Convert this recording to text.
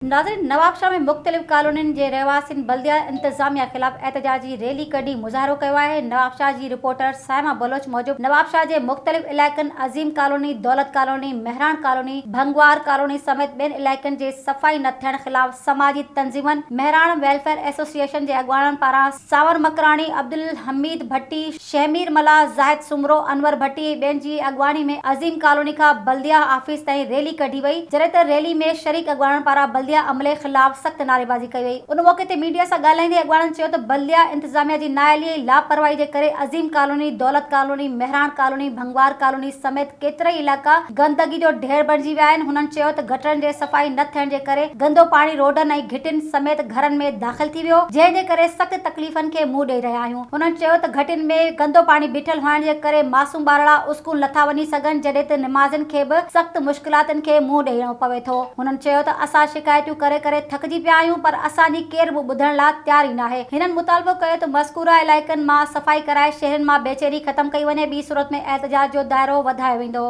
ناظرين نوابشاهه ۾ مختلف ڪالونين جي رهواسين بلديه انتظاميا خلاف احتجاجي ريلي ڪڍي مظاهرو ڪيو آهي نوابشاهه جي رپورٽر صائمه بلوچ موجب نوابشاهه جي مختلف علائقن Azeem colony, Daulat colony, Mehran colony, Bhangwar colony سميت ٻين علائقن جي صفائي نه ٿيڻ خلاف سماجي تنظيمن مهراڻ ويلفيئر ايسوسيئيشن جي اڳواڻن پاران سانور مڪراڻي، عبدالحميد ڀٽي، شهمير ملاح، زاهد سومرو، انور ڀٽي ۽ ٻين جي اڳواڻي ۾ عظيم ڪالوني کان بلديه آفيس تائين ريلي ڪڍي وئي، جڏهن ته ريلي ۾ شريڪ اڳواڻن پاران بلديه عملي خلاف سخت نعريبازي ڪئي وئي. ان موقعي تي ميڊيا سان ڳالهائيندي اڳواڻن چيو ته بلديه انتظاميا جي نااهلي ۽ لاپرواهي جي ڪري Azeem colony, Daulat colony, Mehran colony, Bhangwar colony سميت ڪيترائي علائقا گندگي جو ڍير بڻجي ويا آهن، هنن چيو ته گٽرن جي صفائي نه ٿيڻ جي ڪري گندو پاڻي روڊن ۽ گهٽين سميت گهرن ۾ داخل ٿي ويو، جنهن جي ڪري سخت تڪليفن کي منهن ڏئي رهيا آهيون. هنن چيو ته گهٽين ۾ گندو پاڻي بيٺل هئڻ جي ڪري معصوم ٻارڙا اسڪول نٿا وڃي سگهن جڏهن ته نمازين کي به سخت مشڪلاتن کي منهن ڏيڻو پوي ٿو. هنن چيو ته اسان شڪايتون ڪري ڪري ٿڪجي پيا آهيون پر اسان جي ڪير به ٻڌڻ لا تيار ئي ناهي. هنن مطالبو ڪيو ته مذڪوره علائقن مان صفائي ڪرائي شهرين مان بيچيني ختم ڪئي وڃي ٻي صورت ۾ احتجاج جو دائرو وڌايو ويندو.